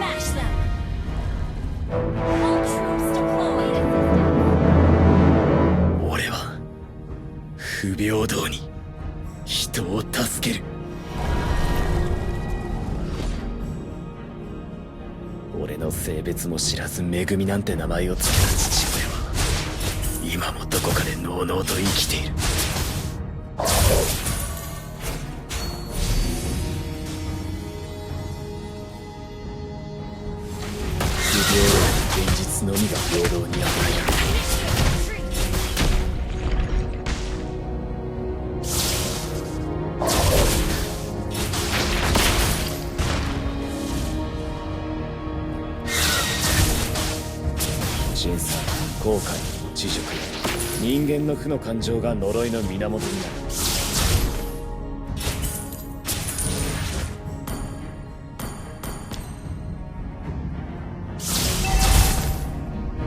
Smash them. All troops deployed. 俺は不平等に人を助ける。俺の性別も知らずめぐみなんて名前を付けた父親は今もどこかでのうのうと生きている。不平等な現実のみが平等に与えられる。審査、後悔、知熟、人間の負の感情が呪いの源になる。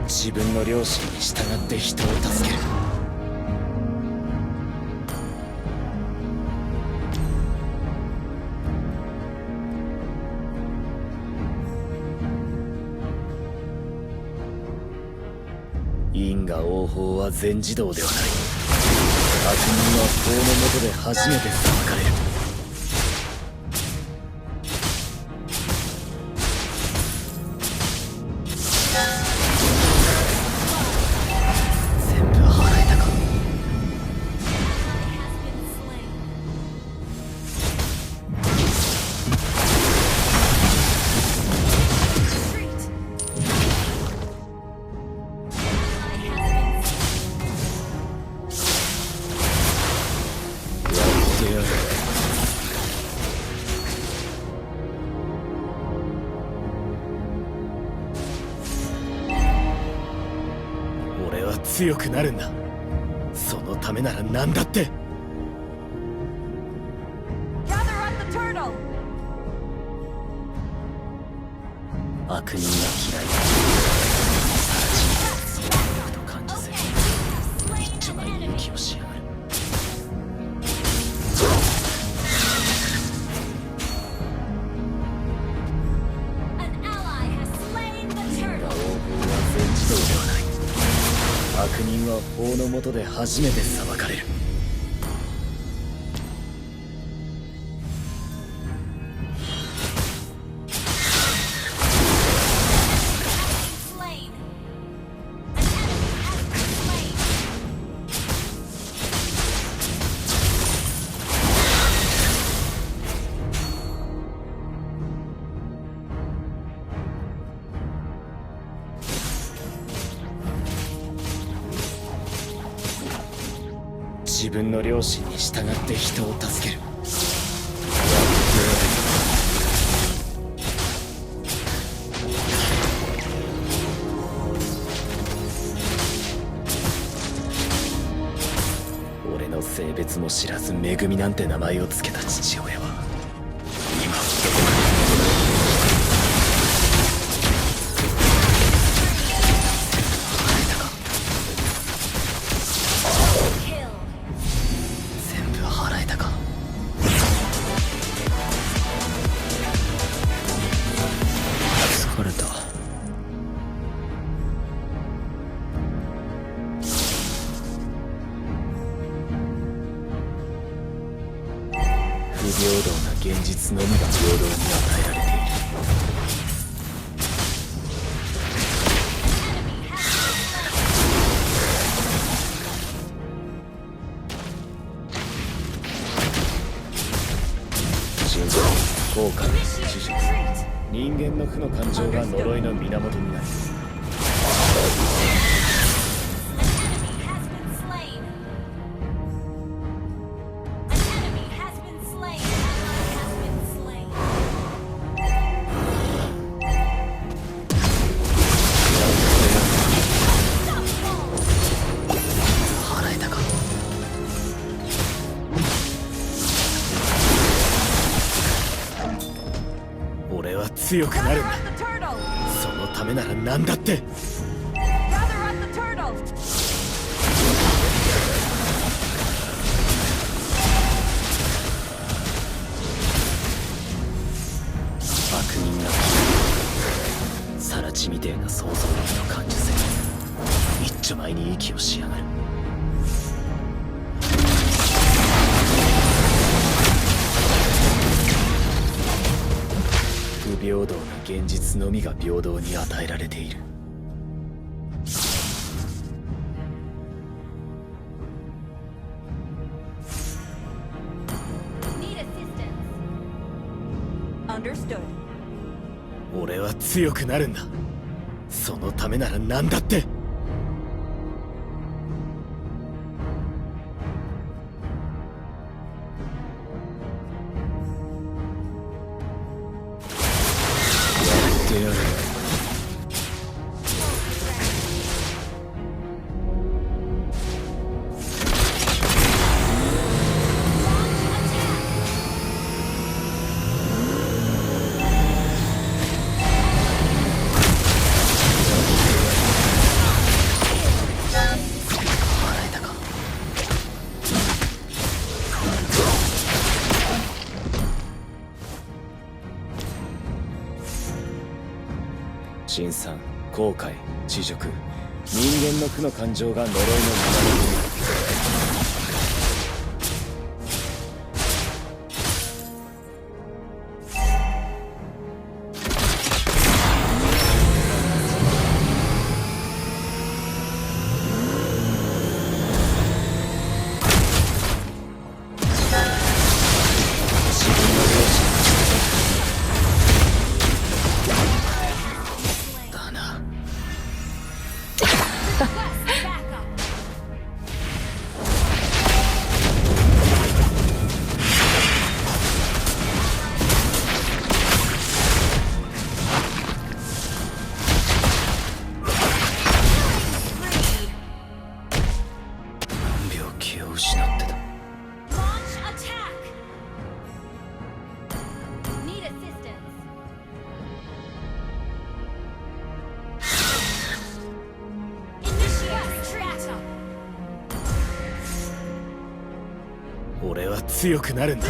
自分の良心に従って人を助ける。因果応報は全自動ではない。悪人は法の下で初めて裁かれる。全部払えたか。俺は強くなるんだ。そのためなら何だって。 Gather at the turtle. 悪人が嫌いだ。さら地にと感じせる。一丁前に息をしやがる。An ally has slain the 因果応報 turtle. は全自動ではない。悪人は法の下で初めて裁かれる。Slain. An enemy has been slain. 自分の良心に従って人を助ける。俺の性別も知らずめぐみなんて名前を付けた父親は今もどこかで Kill. 全部払えたか。疲れた。不平等な現実のみが平等に与えられている。心臓、後悔、知識、人間の負の感情が呪いの源になる。 An enemy has been slain. An enemy has been slain. Ally has been slain. 払えたか。俺は強くなるん Gather だ。 at the turtle. そのためなら何だって。 Gather at the turtle. 悪人がてえな想像力の感受性、一丁前に息をしやがる。不平等な現実のみが平等に与えられている。俺は強くなるんだ。そのためなら何だって。やってやる。辛酸、後悔、恥辱、人間の負の感情が呪いの源になる。俺は強くなるんだ。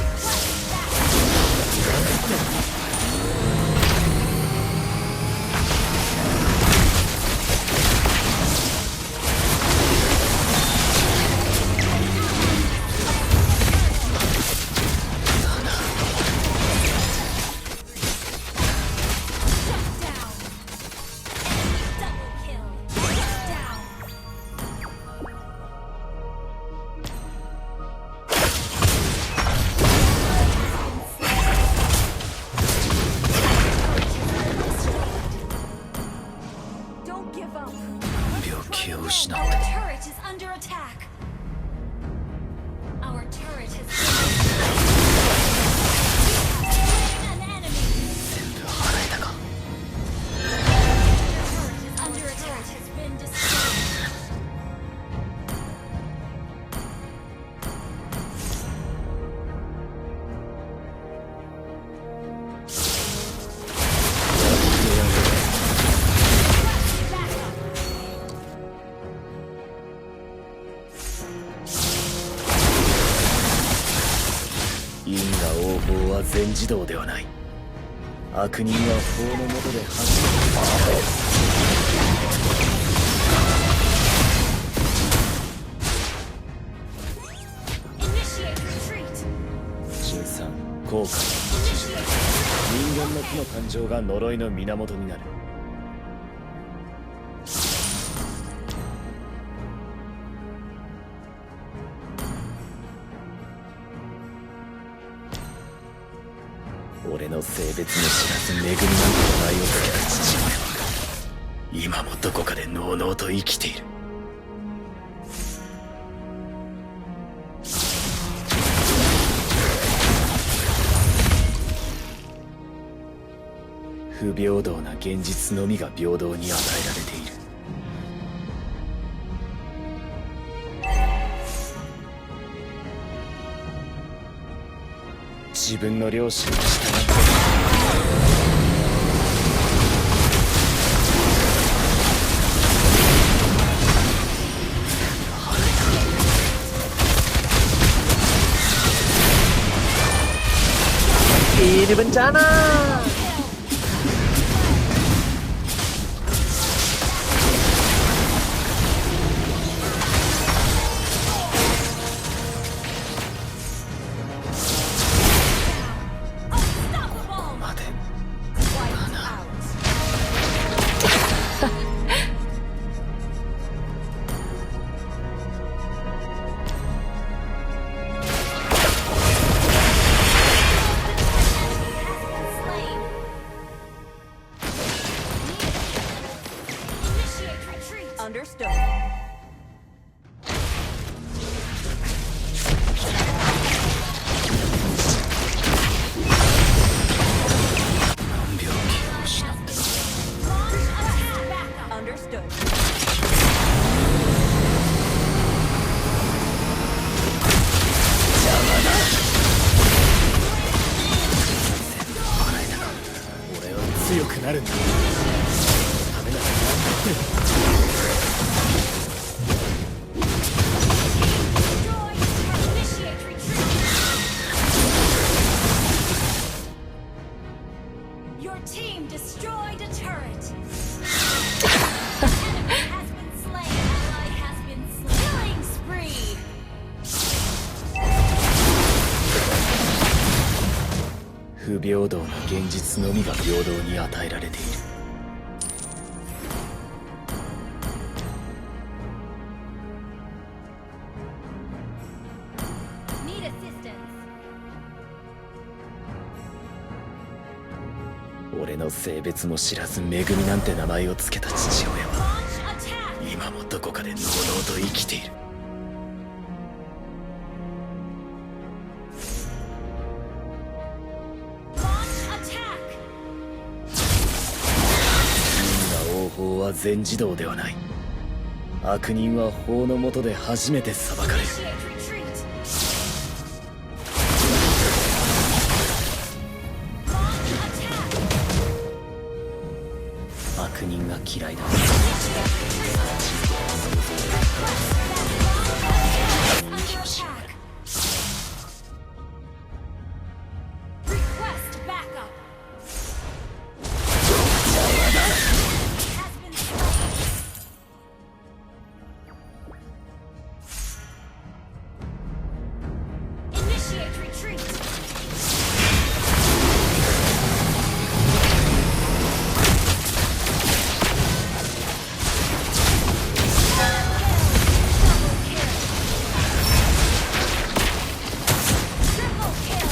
気を失った。因果応報は全自動ではない。悪人は法の下で判断。辛酸、後悔、恥辱、人間の負の感情が呪いの源になる。俺の性別も知らず恵みなんて名前を付けた父親は今もどこかでのうのうと生きている。不平等な現実のみが平等に与えられている。自分の良心に従ってIni bencana. るんだ。ダメならなんだって。Initiate retreat. Your team destroyed a turret. An enemy has been slain. Ally has been slain. Killing spree. 不平等な現実のみが平等に与えられている。Need assistance. 俺の性別も知らずめぐみなんて名前を付けた父親は Launch attack. 今もどこかでのうのうと生きている。因果応報は全自動ではない。悪人は法の下で初めて裁かれる。 Initiate retreat. Launch attack. 悪人が嫌いだ。 Under attack. Request backup. Has been slain. Initiate retreat. Double kill. Triple kill.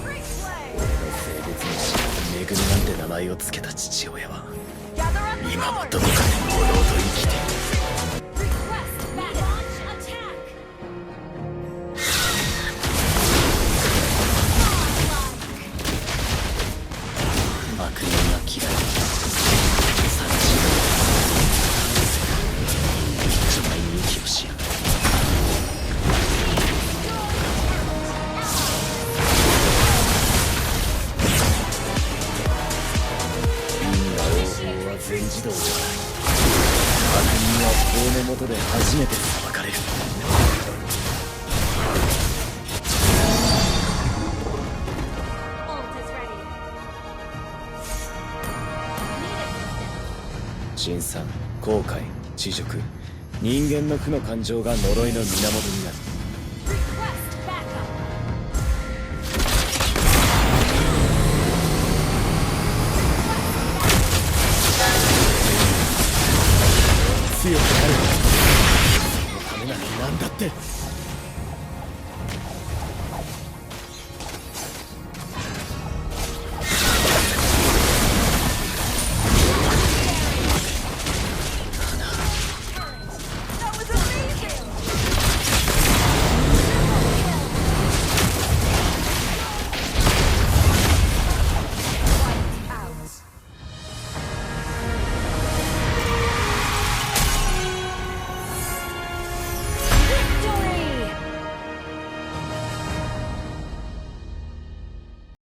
Replay. 性別も知らずめぐみなんて名前を付けた父親は Gather up the 今も sword. どこかでのうのうと生きている。 Request back. Launch attack. Godlike. 悪人が嫌いだ。惨事一丁前に息をしやがる。因果応報は全自動ではない。悪人は法の下で初めて裁かれる。 Ult is ready. Need assistance. 辛酸、後悔、恥辱、人間の負の感情が呪いの源になる。 Request backup. 強くなる。そのためなら何だって。